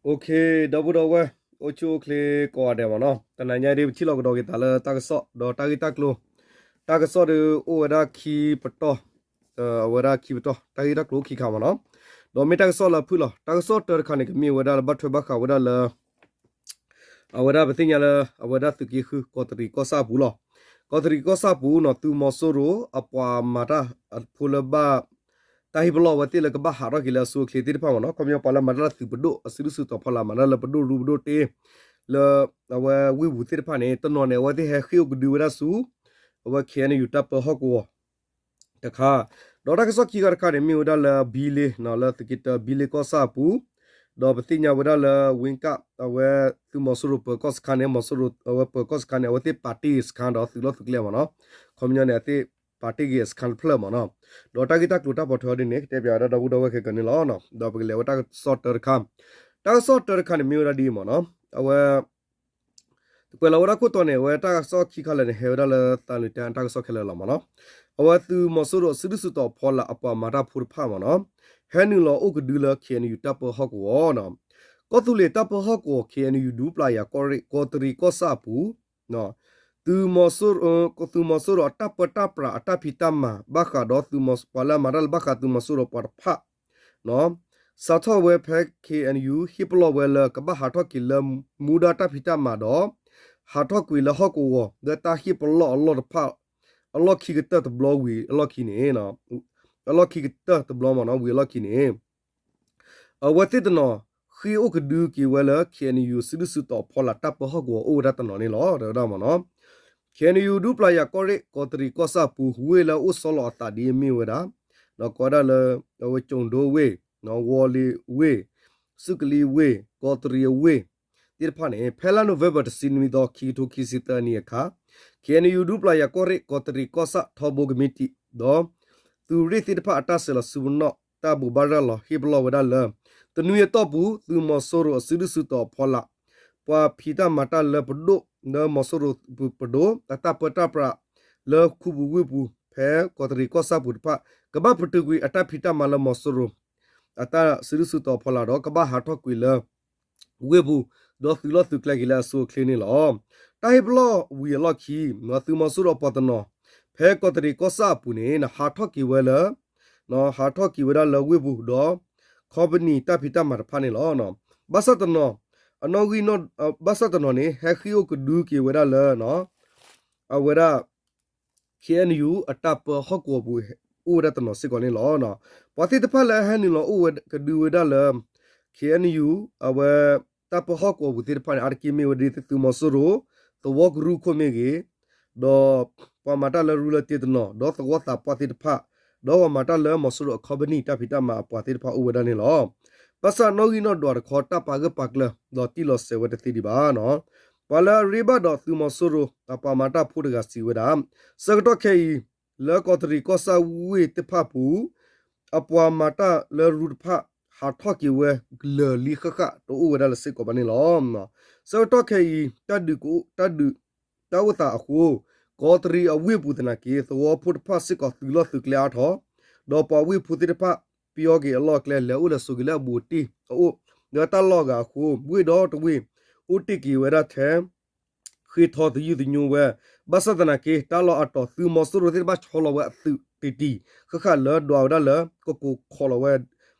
ဒီပုၢ်ဒီဝဲၢ် အိၣ်ဆူၣ်အိၣ်ချ့ကိးဂၤဒဲးမ့ၢ်နီၤ, တနၤညါဒ်ပထံၣ်လိာ်ကဒီးက့ၤသးလၢတၢ်ကစီၣ် ဒီးတၢ်ဂ့ၢ်တၢ်ကျိၤ, တၢ်ကစီၣ်ဒီးအိၣ်ဝဲဒၣ်ခံပတီၢ်, အဝဲဒၣ်ခံပတီၢ် တၢ်ဂ့ၢ်တၢ်ကျိၤခံခါမ့ၢ်နီၤ, ဒီးမ့ၢ်တၢ်ကစီၣ်လၢအဖုၣ်လီၤ. တၢ်ကစီၣ်တၢတခါန့ၣ် ကမ့ၢ်ဝဲဒၣ်လၢဘၣ်ထွဲဘၣ်ဃးဝဲဒၣ်လၢ အဝဲဒၣ်ပသ့ၣ်ညါလၢ အဝဲဒၣ်သုးက့ဃု ကီးတရံးကီၢ်ဆၣ်အပူၤလီၤ. ကီးတရံးကီၢ်ဆၣ်အပူၤနီၤ သုးမီၤစိရိၤအပှၤမၤတၢ်အဖိလၢဘၣ် တၢ်ဟ့ၣ်ပလီၢ်အဝဲသ့ၣ်လၢကဘၣ်ဟးထီၣ်က့ၤလၢအဆိအချ့သ့ၣ်တဖၣ်မ့ၢ်နီၤ, ခီပညီပှၤလၢမၤတၢ်လၢသုးပဒိၣ်အစုဒုၣ်စုတီၤဖီလာ် မၤတၢ်လၢပဒိၣ်ရူပဒိၣ်တ့ လၢ အဝဲဝ့ၢ်ပူၤသ့ၣ်တဖၣ်န့ၣ် တနီၤန့ၣ် အဝဲသ့ၣ်ဟဲဃ့ၢ်အိၣ်ကဒုဝဲဒၣ်ဆူ အဝဲ KNU တၢ်ပၢဟီၣ်ကဝီၤ တခါ, ဒီးတၢ်ကစီၣ်ခံခါတခါန့ၣ် မ့ၢ်ဝဲဒၣ်လၢဘံလ့, လၢသုးက့တၢဘံလ့ကီၢ်ဆၣ်အပူၤ, ဒီးပသ့ၣ်ညါဝဲဒၣ်လၢ ဝ့ကၣ် အဝဲသုးမီၤစိရိၤပၢၤကီၢ်စခါန့ၣ်, မီၤစိရိၤအဝဲပၢၤကီၢ်စခါန့ၣ် အဝဲသ့ၣ်ပာ်တ့ၢ်စခါဒီးသုးလီၢ်သုးကျဲမ့ၢ်နီၤ, ခီပညီန့ၣ် အဝဲသ့ၣ်ပာ်တ့ၢ်က့ၤအစခါတဖျၢၣ်မ့ၢ်နီၤ, ဒီးတၢ်ဂ့ၢ်တၢ်ကျိၤတၢ်ပိာ်ထွဲအီၤဒ်န့ၣ် ကတဲပၠးဝဲဒၣ်ဒီပုၢ်ဒီဝဲၢ်ခဲကနံၣ်လီၤ. ဒီးပကလဲၤဝဲတၢ်ကစီၣ်တၢတခါ, တၢ်ကစီၣ်တၢတခါန့ၣ် မ့ၢ်ဝဲဒၣ်ဒ်အံၤမ့ၢ်နီၤ, အဝဲ ကွဲးလီၤဝဲဒၣ်ခိၣ်တီန့ၣ် အဝဲတၢ်ကစီၣ်ခံခါလၢာ်န့ၣ် ဟဲဝဲဒၣ်လၢသးနုၤတဲတၢ်ကစီၣ်ခဲလၢာ်လီၤမ့ၢ်နီၤ, အဝဲသုးမီၤစိရိၤအစုဒုၣ်စုတီၤဖီလာ်အပှၤမၤတၢ်ဖိတဖၣ်မ့ၢ်နီၤ, ဟဲနုာ်လီၤအိၣ်ကဒုလၢ KNU တၢ်ပၢဟီၣ်ကဝီၤ, ကီၢ်သူလ့ၤတၢ်ပၢဟီၣ်ကဝီၤ KNU ဒူပျၢ်ယၤကီၢ်ရ့ၣ် ကီးတရံးကီၢ်ဆၣ်အပူၤ သုးမီၤစိရိၤအတၢ်ပၢတၢ်ပြးအတၢ်ဖံးတၢ်မၤ ဘၣ်ဃးဒီးပှၤလၢအမၤတၢ်လၢဘၣ်ဃးသုးမီၤစိရိၤပှၤတဖၣ် စးထီၣ်ဝဲဖဲ KNU ဟ့ၣ်ပလီၢ်ဝဲလၢကဘၣ်ဟးထီၣ်က့ၤလၢမူဒါတၢ်ဖံးတၢ်မၤဒီး ဟးထီၣ်ကွံာ်လၢဟီၣ်ကဝီၤ လၢတၢ်ဟ့ၣ်ပလီၢ်အလီၢ်တဖၣ် အလီၢ်ခံကတၢၢ်တဘျီဝံၤအလီၢ်ခံန့ၣ် အလီၢ်ခံကတၢၢ်တဘျီမ့ၢ်နီၤ ဝံၤအလီၢ်ခံန့ၣ် အဝဲသ့ၣ်တနီၤ ဃ့ၢ်အိၣ်ကဒုက့ၤဝဲလၢ KNU စုဒုၣ်စုတီၤဖီလာ်တၢ်ပၢဟီၣ်ကဝီၤအိၣ်ဝဲဒၣ်တနီၤန့ၣ်လီၤ တဲဝဲဒၣ်မ့ၢ်နီၤ. KNU ဒူပျၢ်ယၤကီၢ်ရ့ၣ် ကီးတရံးကီၢ်ဆၣ်ပူၤ ဝ့ၢ်လၢအအိၣ်ဆီလီၤအသးဒ်အမ့ၢ်ဝဲဒၣ် ကိးဝဲဒၣ်လၢ အဝဲကၠိၣ်ဒိဝ့ၢ် ဝီၤလ့ၤဝ့ၢ် စူးကလံးဝ့ၢ် ကီးတရံးအဝ့ၢ် သ့ၣ်တဖၣ်န့ၣ် ဖဲလါနိၣ်ဝ့ဘၢၣ်တဆံနွံသီ ခံကထိခံဆံသၢနံၣ်အခါ KNU ဒူပျၢ်ယၤကီၢ်ရ့ၣ် ကီးတရံးကီၢ်ဆၣ်ထီဘိကမံးတံာ် ဒီး သုးရ့ၣ်သ့ၣ်တဖၣ်အတၢ်ဆဲးလီၤစုပနီၣ် တၢ်ဘိးဘၣ်ရၤလီၤဟ့ၣ်ပလီၢ်ဝဲဒၣ်လၢ တနွံအတီၢ်ပူၤ သုးမီၤစိရိၤအစုဒုၣ်စုတီၤအဖီလာ် ပှၤဖံးတၢ်မၤတၢ်လၢပဒိၣ် လၢမီၤစိရိၤပဒိၣ် အတၢ်ပၢတၢ်ပြး လၢခူပူၤဝ့ၢ်ပူၤ ဖဲကီးတရံးကီၢ်ဆၣ်ပူၤတဖၣ် ကဘၣ်ပတုာ်ကွံာ်အတၢ်ဖံးတၢ်မၤလၢမီၤစိရိၤ အတၢ်စုဒုၣ်စုတီၤဖီလာ်ဒီး ကဘၣ်ဟးထီၣ်ကွံာ်လၢ ဝ့ၢ်ပူၤ ဒီးသုးလီၢ်သုးကျဲက့ၤလၢအဆိအချ့န့ၣ်လီၤ. တၢ်ဟ့ၣ်ပလီၢ်ဝံၤအလီၢ်ခံ သုးမီၤစိရိၤအပှၤတနီၤ ဖဲကီးတရံးကီၢ်ဆၣ်အပူၤန့ၣ် ဟးထီၣ်က့ၤဝဲလၢ ဟးထီၣ်က့ၤဝဲဒၣ်လၢဝ့ၢ်ပူၤဒီး ခီပနံၣ်တၢ်ဖံးတၢ်မၤတဖၣ်န့ၣ်လီၤ. ဘၣ်ဆၣ်တနီၤ အနီၣ်ဂံၢ် ဘၣ်ဆၣ်တနီၤန့ၣ် ဟဲဃ့ၢ်အိၣ်ကဒုက့ၤဝဲဒၣ်လၢ အဝဲဒၣ် KNU အတၢ်ပၢဟီၣ်ကဝီၤပူၤ အိၣ်ဝဲဒၣ်တနီၤစ့ၢ်ကီးန့ၣ်လီၤ. ပှၤသ့ၣ်တဖၣ်လၢအဟဲနုာ်လီၤအိၣ်ဝဲကဒုဝဲဒၣ်လၢ KNU အဝဲ တၢ်ပၢဟီၣ်ကဝီၤပူၤသ့ၣ်တဖၣ်န့ၣ် အါတက့ၢ်မ့ၢ်ဝဲဒ်သုးမီၤစိရိၤ သဝီကရူၢ်ခိၣ်မ့ၢ်ဂ့ၤ ဒီးပှၤမၤတၢ်လၢရူလၢတ့တနီၤ ဒီးသဝီသးပှၢ်သ့ၣ်တဖၣ် ဒီးပှၤမၤတၢ်လၢမီၤစိရိၤအခီပနံၣ်တၢ်ဖံးတၢ်မၤအပှၤသ့ၣ်တဖၣ်အိၣ်ဝဲဒၣ်န့ၣ်လီၤ. ဘၣ်ဆၣ်နီၣ်ဂံၢ်နီၣ်ဒွးတခီ တၢ်ပာ်ဂၢၢ်ပာ်ကျၢၤ ဒီးတံၢ်လီၤစဲးဝဲတသ့ဒံးဘၣ်. ပှၤလၢအရ့ဘၣ်ဒီးသုးမီၤစိရိၤ အပှၤမၤတၢ်ဖိတဂၤစံးဝဲဒၣ် ဆၢကတီၢ်ခဲအံၤ လၢကီးတရံးကီၢ်ဆၣ်ဝ့ၢ်သ့ၣ်တဖၣ်ပူၤ အပှၤမၤတၢ်လၢရူတဖၣ် ဟးထီၣ်က့ၤဝဲလၢာ်လံဃၣ်ဃၣ် တအိၣ်ဝဲဒၣ်လၢစ့ၢ်ကီးဘၣ်န့ၣ်လီၤ. ဆၢကတီၢ်ခဲအံၤ တၢ်ဒုးကအိၣ် တၢ်ဒုး တၢ်အိၣ်သးအဃိ ကီးတရံးအဝ့ၢ်ပူၤသနာ်က့ သဝီဖိတဖၣ်စ့ၢ်ကီးသုးလီၢ်သုးကျဲအါထီၣ် ဒီးပှၤဝ့ၢ်ဖိသ့ၣ်တဖၣ် ပျီက့ၤအလီၢ်အကျဲ လဲၤအိၣ်လဲၤဆိးက့ၤလၢအဘူးအတံၢ်အအိၣ် ဒီးတၢ်လီၢ်အဂၤအဃိ ဝ့ၢ်ဒီတဝ့ၢ် အိၣ်တ့ၢ်က့ၤဝဲဒၣ်ထဲ ဃ့ထီသုးယုၢ်သညိဝဲ ဘၣ်ဆၣ်သနာ်က့ တၢ်လီၢ်အါတီၤ သုးမီၤစိရိၤသ့ၣ်တဖၣ်ဆီလီၤဝဲအသုးတံၢ်တံၢ် ဃၣ်ဃၣ်လၢဒွးဝဲဒၣ်လၢ ကကိးခီလီၤဝဲ ဒီ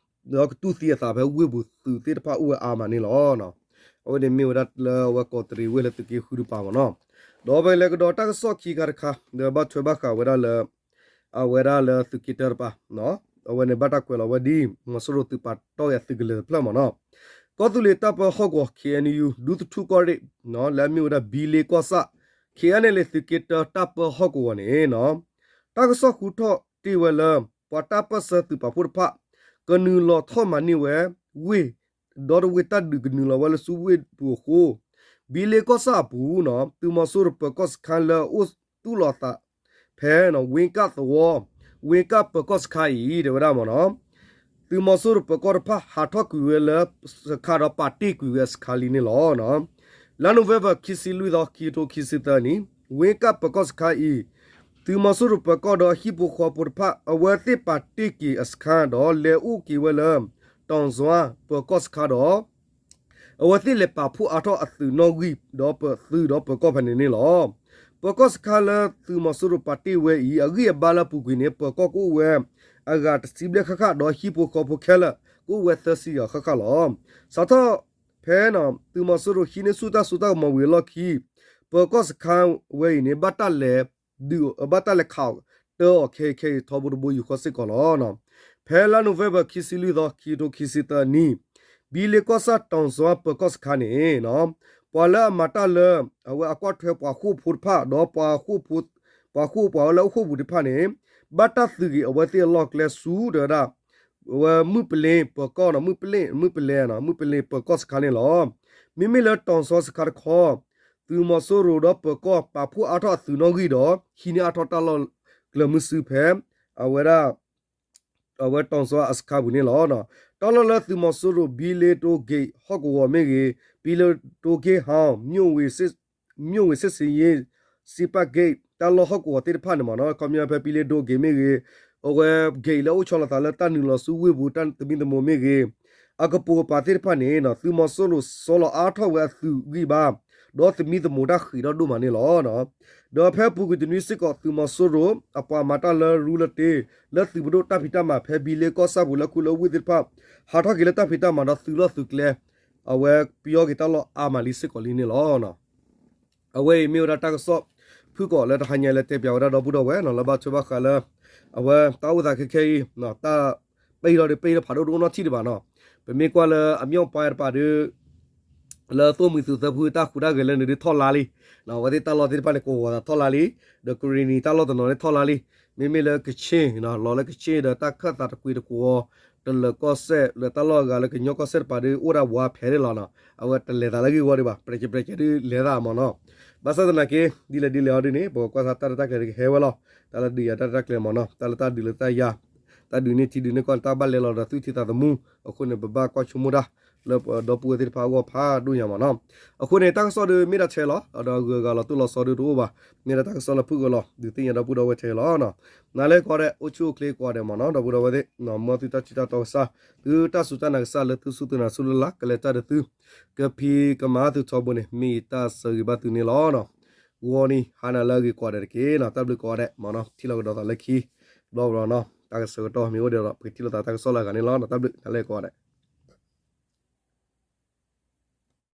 းကတူၢ်သံအသးဖဲဝ့ၢ်ပူၤသုးသ့ၣ်တဖၣ်အိၣ်ဝဲအါမးန့ၣ်လီၤ. အဝဲန့ၣ်မ့ၢ်ဝဲဒၣ်လၢအဝဲကီးတရံးဝ့ၢ်လၢသုးက့ဃုတပၤမ့ၢ်နီၤ. ဒီးပကလဲၤကဒီးတၢ်ကစီၣ်ခံခါတခါ ဒီးဘၣ်ထွဲဘၣ်ဃးဝဲဒၣ်လၢ အဝဲဒၣ်လၢသုးက့တၢတပၤ အဝဲန့ၣ်ဘၣ်တၢ်ကွဲးလီၤဝဲဒ် မီၤစိရိၤသုးပာ်တီၢ်ဝဲအသုးကလၢၤတဖျၢၣ်မ့ၢ်နီၤ. ကီၢ်သူလ့ၤတၢ်ပၢဟီၣ်ကဝီၤ KNU ဒူသထူၣ်ကီၢ်ရ့ၣ် လၢအမ့ၢ်ဝဲဒၣ်ဘံလ့ကီၢ်ဆၣ် KNLA သုးက့တၢတၢ်ပၢဟီၣ်ကဝီၤန့ၣ် တၢ်ကစီၣ်ဃုထီၣ်တ့ၢ်ဝဲလၢ ပှၤတၢ်ပၢၢ်ဆၢသုးပာ်ဖှိၣ်တဖၣ် ကနုာ်လီၤထီၣ်မၤန့ၢ်ဝဲ ဝ့ၢ် ဒီတဝ့ၢ်တၢ်ဒုးကနုာ်လီၤဝဲလၢဆူဝ့ၢ်ပူၤအဃိ ဘံလ့ကီၢ်ဆၣ်အပူၤ သုးမီၤစိရိၤပၢၤကီၢ်စခါလၢအအိၣ်သူၣ်လီၤအသး ဖဲ ဝ့ကၣ်သဝီ ဝ့ကၣ်ပၢၤကီၢ်စခါအံၤ တဲဝဲဒၣ်မ့ၢ်နီၤ သုးမီၤစိရိၤပၢၤကီၢ်တဖၣ်ဟးထီၣ်ကွံာ်ဝဲလၢစခါဒီးပာ်တ့ၢ်ကွံာ်ဝဲစခါလံန့ၣ်လီၤ. လါနိၣ်ဝ့ဘၢၣ်ခံဆံလွံၢ်သီ ခံကထိခံဆံသၢနံၣ် ဝ့ကၣ်ပၢၤကီၢ်စခါအံၤ သုးမီၤစိရိၤပၢၤကီၢ်ဒီးဟံၣ်ဖိဃီဖိတဖၣ် အဝဲသ့ၣ်ပာ်တ့ၢ်က့ၤအစခါဒီးလဲၤအိၣ်က့ၤဝဲလၢ တီၣ်စွါပၢၤကီၢ်စခါဒီး အဝဲသ့ၣ်လဲၤပာ်ဖှိၣ်အါထီၣ်အသုးနီၣ်ဂံၢ်ဒီးပသုးဒီးပၢၤကီၢ်ဖဲန့ၣ်န့ၣ်လီၤ. ပၢၤကီၢ်စခါလၢသုးမီၤစိရိၤပာ်တ့ၢ်ဝဲအံၤ အဂံၢ်အဘါလၢအပူၤကွံာ်န့ၣ် ပၢၤကီၢ်ကအိၣ်ဝဲ အဂၤတဆံဘျဲၣ်ဃၣ်ဃၣ် ဒီးဟံၣ်ဖိဃီဖိခဲလၢာ် ကအိၣ်ဝဲသၢဆံဂၤဃၣ်ဃၣ်လီၤ. စးထီၣ်ဖဲန့ၣ် သုးမီၤစိရိၤဟံးန့ၢ်ဆူၣ်တၢ်စိတၢ်ကမီၤဝံၤအလီၢ်ခံ ပၢၤကီၢ်စခါဝဲအံၤန့ၣ် ဘၣ်တၢ်လဲၤဒုး ဘၣ်တၢ်လဲၤခးတၢ်အီၤခဲအံၤခဲအံၤထီဘိတဘိယူၢ်ဃီစ့ၢ်ကီးလီၤ. ဖဲလါနိၣ်ဝ့ဘၢၣ်ခံဆံလွံၢ်သီ ခံကထိခံဆံသၢနံၣ် ဘံလ့ကီၢ်ဆၣ်တီၤစီၤပၢၤကီၢ်စခါန့ၣ် ပှၤလၢအမၤတၢ်လၢ အဝဲအကွၢ်ထွဲပှၤဃိာ်ဖိတဖၣ် ဒီးပှၤဃိာ်ဖိ ပှၤဃိာ်ပှၤလၢအအိၣ်ဃိာ်ပူၤတဖၣ်န့ၣ် ဘၣ်တၢ်သုးက့ၤအဝဲသ့ၣ်အလီၢ်ကျဲဆူတဝဲဒၣ် အဝဲမုၢ်ပလ့ၤပၢၤကီၢ်န့ၣ် မုၢ်ပလ့ၤ မုၢ်ပလ့ၤ မုၢ်ပလ့ၤပၢၤကီၢ်စခါန့ၣ်လီၤ. မ့မ့ၢ်လၢတီၤစီၤစခါတခီ သုးမီၤစိရိၤဒီးပၢၤကီၢ်ပာ်ဖှိၣ်အါထီၣ်အသုးနီၣ်ဂံၢ်ဒီး ဟံးန့ၢ်အါထီၣ်တၢ်လီၢ်ကျဲမုၢ်ဆူဖဲ အဝဲဒၣ် အဝဲတီၤစီၤအစခါပူၤန့ၣ်လီၤ. တၢ်လီၢ်လၢသုးမီၤစိရိၤဘံလ့တိဂ့ၤဟီၣ်ကဝီၤမ့ၢ်ဂ့ၤ ဘံလ့တိဂ့ၤဟီၣ် မြို့ဝင်စစ်စင်ရေး စံးပာ်ဂိတ် တၢ်လီၢ်ဟီၣ်ကဝီၤသ့ၣ်တဖၣ်န့ၣ်မ့ၢ်နီၤ ခီပညီဖဲဘံလ့တိဂ့ၤမ့ၢ်ဂ့ၤ အဝဲဂိတ်လၢအအိၣ်ဆီလီၤသးလၢတၢ်နုာ်လီၤဆူဝ့ၢ်ပူၤတၢ်သမံသမိးမ့ၢ်ဂ့ၤ အကပိာ်ကပၤသ့ၣ်တဖၣ်န့ၣ် သုးမီၤစိရိၤဆီလီၤအါထီၣ်ဝဲအသုးဂံၢ်ဘါ ဒီးသမံသမိးတၢ်ဃံးထီၣ်ဒိၣ်မးန့ၣ်လီၤ. ဒီးဖဲအပူၤကွံာ်တနွံစ့ၢ်ကီး သုးမီၤစိရိၤ အပှၤမၤတၢ်လၢရူလၢတ့ လၢသုးပဒိၣ်တၢ်ဖံးတၢ်မၤဖဲဘံလ့ကီၢ်ဆၣ်ပူၤလၢခူလၢဝ့ၢ်သ့ၣ်တဖၣ် ဟးထီၣ်က့ၤလၢတၢ်ဖံးတၢ်မၤဒီးသုးလီၢ်သုးကျဲ အဝဲပယီၤက့ၤတၢ်လီၢ်အါမးလံစ့ၢ်ကီးလံန့ၣ်လီၤ. အဝဲအံၤမ့ၢ်ဝဲဒၣ်တၢ်ကစီၣ်ဖုၣ်ကိာ်လၢတဟါညါလၢတဲပၠးဝဲဒၣ်ဒီပုၢ်ဒီဝဲၢ်နီၤ လၢဘၣ်ထွဲဘၣ်ဃးလၢ အဝဲတၢ်အိၣ်သးခဲခဲအံၤ တၢ်ပ့ၢ်ထီၣ်ဒီးပ့ၢ်ထီၣ်ဖးဒိၣ်တအိၣ်နီတထံၣ်ဒံးဘၣ်နီၤ ပမ့ၢ်ကွၢ်လၢအမ့ၢ်ပှၤတပၤဒီး လၢသိၣ်မှံၤသုးသၢဖုတၢ်ဟူးတၢ်ဂဲၤလၢန့ၣ်ဒုးထီၣ်လါလံ အဝဲသ့ၣ်တၢ်လီၢ်သ့ၣ်တဖၣ်န့ၣ် ကဝီၤသးထီၣ်လါလံ ဒီးကရ့ၣ်နံၤတၢ်လီၢ်တနီၤန့ၣ်ထီၣ်လါလံ မ့မ့ၢ်လၢကခ့ၣ် လီၤလၢကခ့ၣ်ဒီးတၢ်ခၢၣ်သးတကွံတကွီၤ တလၢၤကီၢ်စဲၣ် လၢတၢ်လီၢ်အဂၤလၢကညီကီၢ်စဲၣ်တပၤဒီး အိၣ်ဒၣ်ဝးဖဲးန့ၣ်လီၤနီၤ အဝဲတလဲၤသးလၢဂ့ၢ်ဝီဒံးဘၣ် ပြဲးကဲပြဲးကဲဒုးလဲၤသးမ့ၢ်နီၤ ဘၣ်ဆၣ်သနာ်က့ ဒ်လဲၣ်ဒ်လဲၣ်အီၤဒ်န့ၣ် ပကကွၢ်ဆၣ်တၢ်ရဲၣ်တၢ်ကျဲၤဒုးကဟဲဝဲလီၤ တၢ်လၢဒုးယၤတၢ်ရဲၣ်တၢ်ကျဲၤမ့ၢ်နီၤ တၢ်လၢတၢ်ဒုးလၢတၢ်ယၤ တၢ်ဒုးန့ၢ်ထံဒုးန့ၢ်ကီၢ်န့ၣ် တၢ်ဘၣ်လဲၤလီၤဒီးသူၣ်ထံသးသမူ အဃိန့ၣ် ပဘၣ်ကွၢ်ဆိကမိၣ်တၢ် လၢပဒီပုၢ်ဝဲၢ်သ့ၣ်တဖၣ်အဂီၢ်ဖးဒိၣ်ညါမ့ၢ်နီၤ အဃိန့ၣ် တၢ်ကစီၣ်ဒုးမ့ၢ်ဒၣ်ထဲလီၤ ဒီးဂုၤဂၤလီၤတိၢ်လီၤဆီဒုးတအိၣ်ဘၣ် မ့ၢ်ဒၣ်တၢ်ကစီၣ်လၢဖုၣ်ကိာ်လီၤ ဒုးသ့ၣ်ညါဒီပုၢ်ဒီဝဲၢ်ထဲလီၤ နၤလၢကိးဂၤဒဲး အိၣ်ဆူၣ်အိၣ်ချ့ကိးဂၤဒဲးမ့ၢ်နီၤ ဒီပုၢ်ဒီဝဲၢ်သ့ၣ် မ်သုတၢ်စူၢ်တၢ်တီကစၢ် သုတၢ်စူၢ်တၢ်နာ်ကစၢ်လၢသုစူၢ်သုနာ်ဆူလၢ်လၢ် ကလဲၤတၢ်ဒီးသု ကဖံးကမၤသုထီဘိန့ၣ် မ့ၢ်ယတၢ်ဆၢဂ့ၤဘၣ်သုန့ၣ်လီၤ. ဂီၤနံၤဟါနၤလၢအဂ့ၤကိးဂၤဒဲးတက့ၢ်နီၤ တၢ်ဘျုးကိးဂၤဒဲးမ့ၢ်နီၤ ထံၣ်လိာ်ကဒီးသးလၢခံ ဘျီဘျီနီၤ တၢ်ကဆၢကတီၢ်မ့ၢ်အိၣ်ဒီး ပကထံၣ်လိာ်သးတၢ်ကစီၣ်လၢအဂၤန့ၣ်လီၤ တၢ်ဘျုးနၤလၢကိးဂၤဒဲး